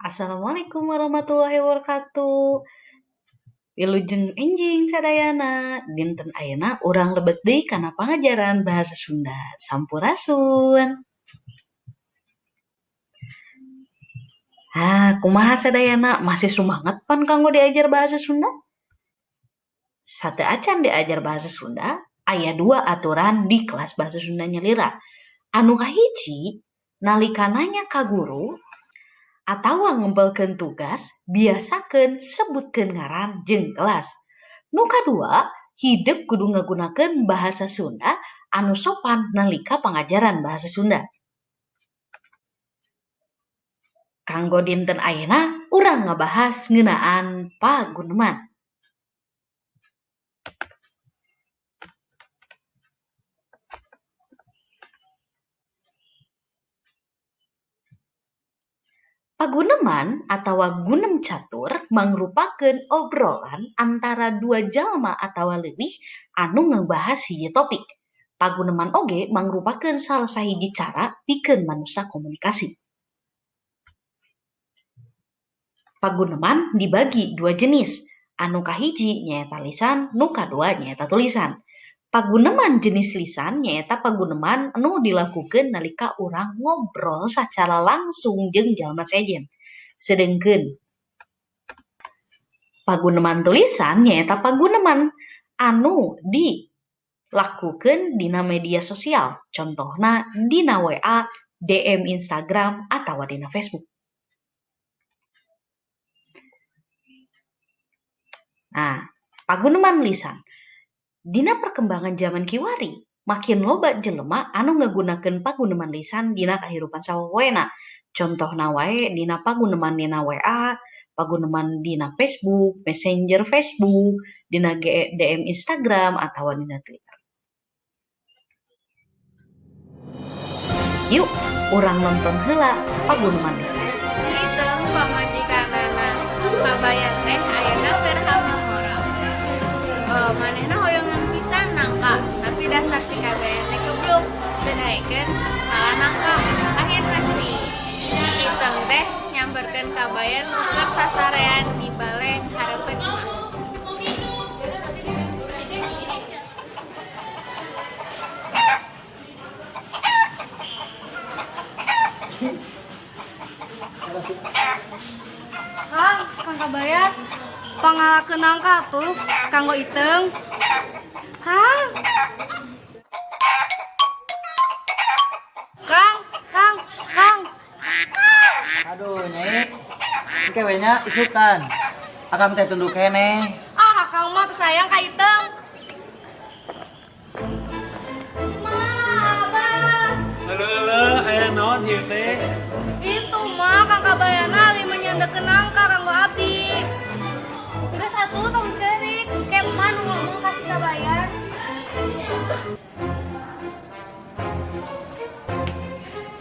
Assalamualaikum warahmatullahi wabarakatuh. Wilujeng enjing sadayana, dinten ayeuna urang lebet deui kana pangajaran bahasa Sunda. Sampurasun. Ah, kumaha sadayana masih sumanget pan kanggo diajar bahasa Sunda? Sateuacan diajar bahasa Sunda, aya dua aturan di kelas bahasa Sunda nyalira. Anu kahiji, nalika nanya ka guru atawa ngempelkeun tugas, biasakeun sebutkeun ngaran jeung kelas. Nu kadua, hidep kudu ngagunakeun bahasa Sunda anu sopan nalika pangajaran bahasa Sunda. Kanggo dinten ayeuna urang ngabahas ngeunaan paguneman. Paguneman atawa gunem catur mangrupakeun obrolan antara dua jalma atawa leuwih anu ngabahas hiji topik. Paguneman oge mangrupakeun salah sahiji cara pikeun manusa komunikasi. Paguneman dibagi dua jenis, anu kahiji nyaeta lisan, nu kadua nyaeta tulisan. Paguneman jenis lisan nyaeta paguneman anu dilakukeun nalika urang ngobrol sacara langsung jeung jalma sejen. Sedengkeun paguneman tulisan nyaeta paguneman anu dilakukeun dina media sosial, contohna dina WA, DM Instagram, atawa dina Facebook. Nah, paguneman lisan. Dina perkembangan zaman kiwari, makin loba jelema anu ngagunakeun paguneman lisan dina kahirupan sapopoena. Contohna wae dina paguneman dina WA, paguneman dina Facebook, Messenger Facebook, dina DM Instagram, atawa dina Twitter. Yuk, urang nonton heula paguneman lisan. Iteung pamajikanana Kabayan teh ayeuna keur hamil ngora. Manehna hoyongan pisan nangka, tapi dasar si Kabayan teh gebluk, teu daekeun ngala nangka. Akhirna si Iteung teh nyamperkeun Kabayan nu keur sasarean di bale hareupeun imah. Kang, Kang Kabayan, pangalakeun nangka tuh kanggo Iteung. Kang. Kang, Kang, Kang. Aduh, Nyai. Engke we nya isukan. Akang teh tunduk keneh. Ah, Akang mah teu sayang ka Iteung. Ma, Abah. Leuleuleuh, aya naon ieu teh? Itu mah Kang Kabayana ali menyandekeun nangka kanggo abdi. Geus atuh tong ceurik, engke emak nu ngomong ka si Kabayan.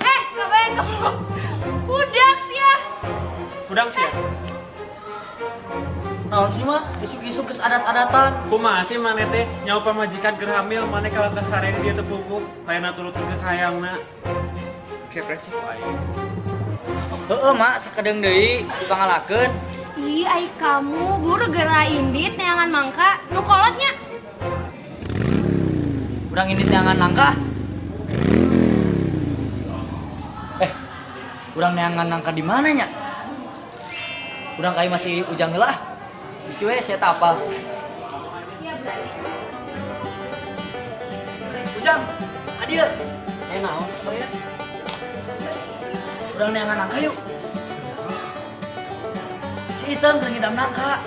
Heh, Kabayan kamu budak sia. Budak sia. Naon sih mah? Isuk-isuk geus adat-adatan. Kumaha sih maneh teh? Nyawa pamajikan keur hamil maneh kalah kasaren dia teu puguh, lain turutkeun kahayangna. Kepret sih aing. Heeh, Mak, sakedeung deui dipangalakeun. Ih, ai kamu buru geura indit neangan mangka nu kolotnya. Urang indit neangan nangka. Urang neangan nangka di mana nya? Urang kai masih ujang heula ah. Bisi we sia teh apal. Ujang, adieu. Naon ya? Urang neangan nangka yuk. Si Iteung keur ngidam nangka.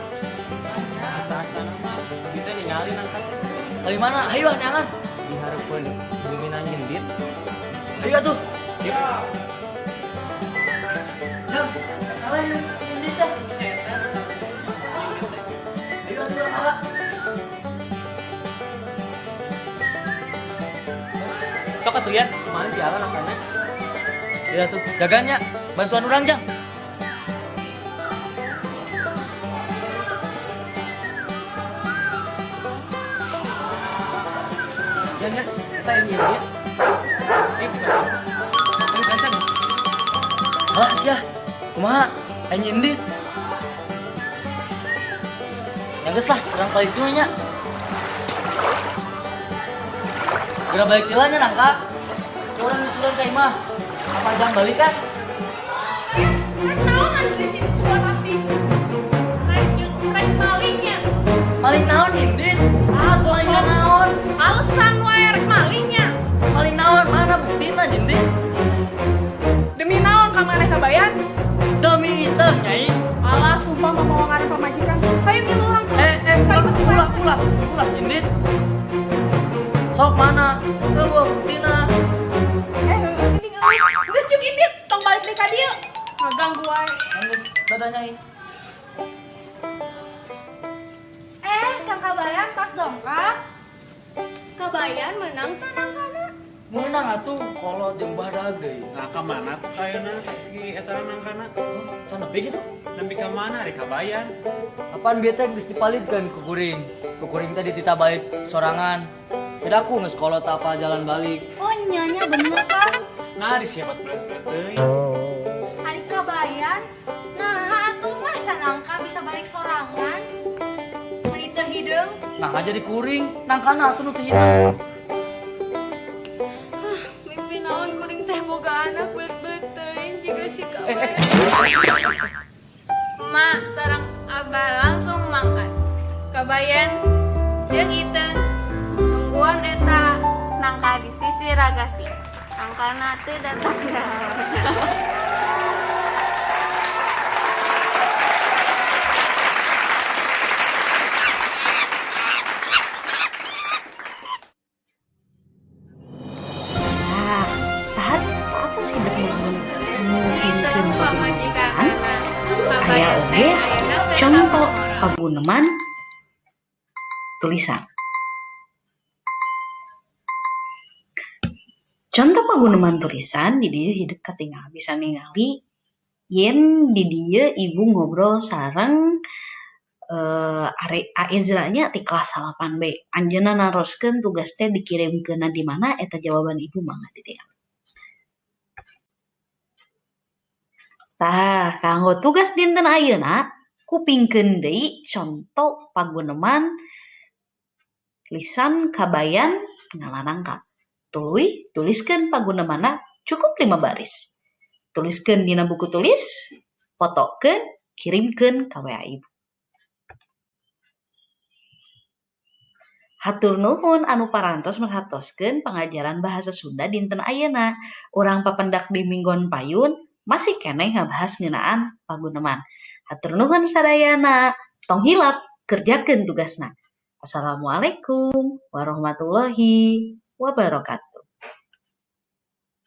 Asa-asana mah kita ningali nangka teh. Dari mana? Hayu ah neangan. Di hareupeun pimpinan jendit. Hayu atuh. Yuk. Jang, salah geus jendit teh. Hayu atuh urang ala. Sok atuh ya, mana diala nangkana? Ya tuh, jaganya, bantuan urang Jang. Jang, kita ini ya. Ayo, kancang. Alah sia, kumaha? Nyindit. Ya geus lah, urang balik dulu nya. Geura balik heula nya nangka. Urang nyusulan ka imah. Apa jam balik kan? Naon anjing tuan abdi? Rek malingnya. Maling naon Indit? Ah, maling naon? Alasan wae rek malingnya. Maling naon? Mana buktina Indit? Demi naon ka maneh kabayan? Demi iteh nyai. Alah, sumpah mamawangan pamajikan. Hayu ngilu urang. Eh, ulah, ulah, ulah Indit. Sok mana? Eueuh buktina. Eh, heueuh geuning euy. Geus cuk Indit, tong balik deui ka dieu. Ngaganggu wae. Geus, dadah nyai. Eh, Kang Kabayan tos dongkap. Kabayan menang teu nangkana? Meunang atuh kolot jeung badag deui. Nah, ka mana tuh ayeuna si eta nangkana? Can nepi gitu. Nepi ka mana ari kabayan? Apaan bieu teh geus dipalidkeun ku kuring. Ku kuring teh dititah balik sorangan. Tidak aku geus kolot apa jalan balik. Oh, nyanya bener kan? Nah, ari siapa berat-berat teuing. Ari Kabayan, nah atuh masa nangka bisa balik sorangan? Meuni teu hideung. Nah aja di kuring, nangkana atuh nu teu hideung. Mimpi naon kuring teh boga anak belet-belet teuing jiga si Kabayan. Emak sareng abah langsung mangkat. Kabayan jeung Iteung nungguan eta nangka di sisi ragasi. Nangkana teu datang datang. Nah, saat apa sih Iteung ngumpulkeun pamajikanana. Aya Kabayan oge teh ayeuna keur contoh hamil. Paguneman tulisan. Contoh paguneman tulisan di dieu hidep katingal bisa ningali yen di dieu ibu ngobrol sareng are Aezra nya ti kelas 8B. Anjeunna naroskeun tugas teh dikirimkeunna di mana eta jawaban ibu mangga ditingal. Tah, kanggo tugas dinten ayeuna kupingkeun deui conto paguneman lisan kabayan ngala nangka. Tuluy tuliskeun pagunemanna cukup 5 baris. Tuliskeun dina buku tulis, fotokeun, kirimkeun ka WA ibu. Hatur nuhun anu parantos merhatoskeun pangajaran bahasa Sunda dinten ayeuna. Urang papendak di minggon payun masih keneh ngabahas ngeunaan paguneman. Hatur nuhun sadayana, tong hilap kerjakeun tugasna. Assalamualaikum warahmatullahi wabarakatuh.